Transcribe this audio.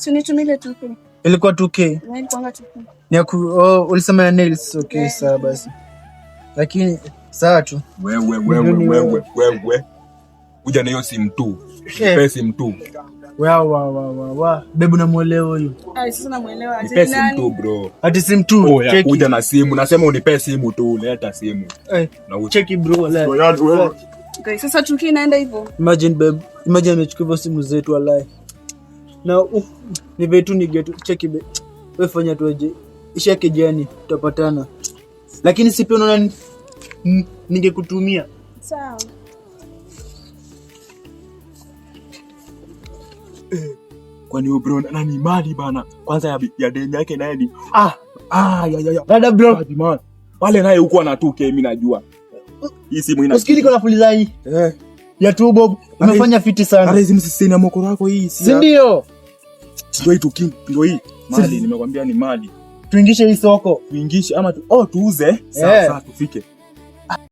Si unitumie ile 2K. Ilikuwa 2K. Na ilikuwanga 2K. Ni ya ku oh, ulisema ya nails. Okay, Yeah. sawa basi. Lakini sawa tu. Wewe wewe wewe wewe. Kuja na hiyo simu tu. Nipe simu tu. Wa wa wa wa wa. Babe unamuelewa huyu. Ai, sasa namuelewa aje. Nipe simu Nani? tu bro. Ati simu tu. Oh, ya, Cheki. kuja na simu. Nasema unipe simu tu, leta simu. Eh, Na uche. cheki bro walai. Wewe. Okay, sasa 2K inaenda hivyo. Imagine babe, imagine amechukua hivyo simu zetu walai. Na ni vetu ni getu cheki babe. Wewe fanya tu aje. Isha kijani tutapatana. Lakini si pia unaona ningekutumia. Sawa. Kwani huyo bro nani mali bana? Kwanza ya deni yake naye ni Ah, ah ya ya ya. dada bro. Bad man. Pale naye huko ana 2K mimi najua. Hii simu ina Usikili kwa fuliza hii. Eh. Ya tu Bob, umefanya fiti sana. Hata hizi msisini na mokoro wako hii Si ndio? Ndio hii tu ndio hii. Mali nimekwambia ni mali. Tuingishe hii soko. Tuingishe ama tu, oh tuuze. Sawa Eh. sawa tufike.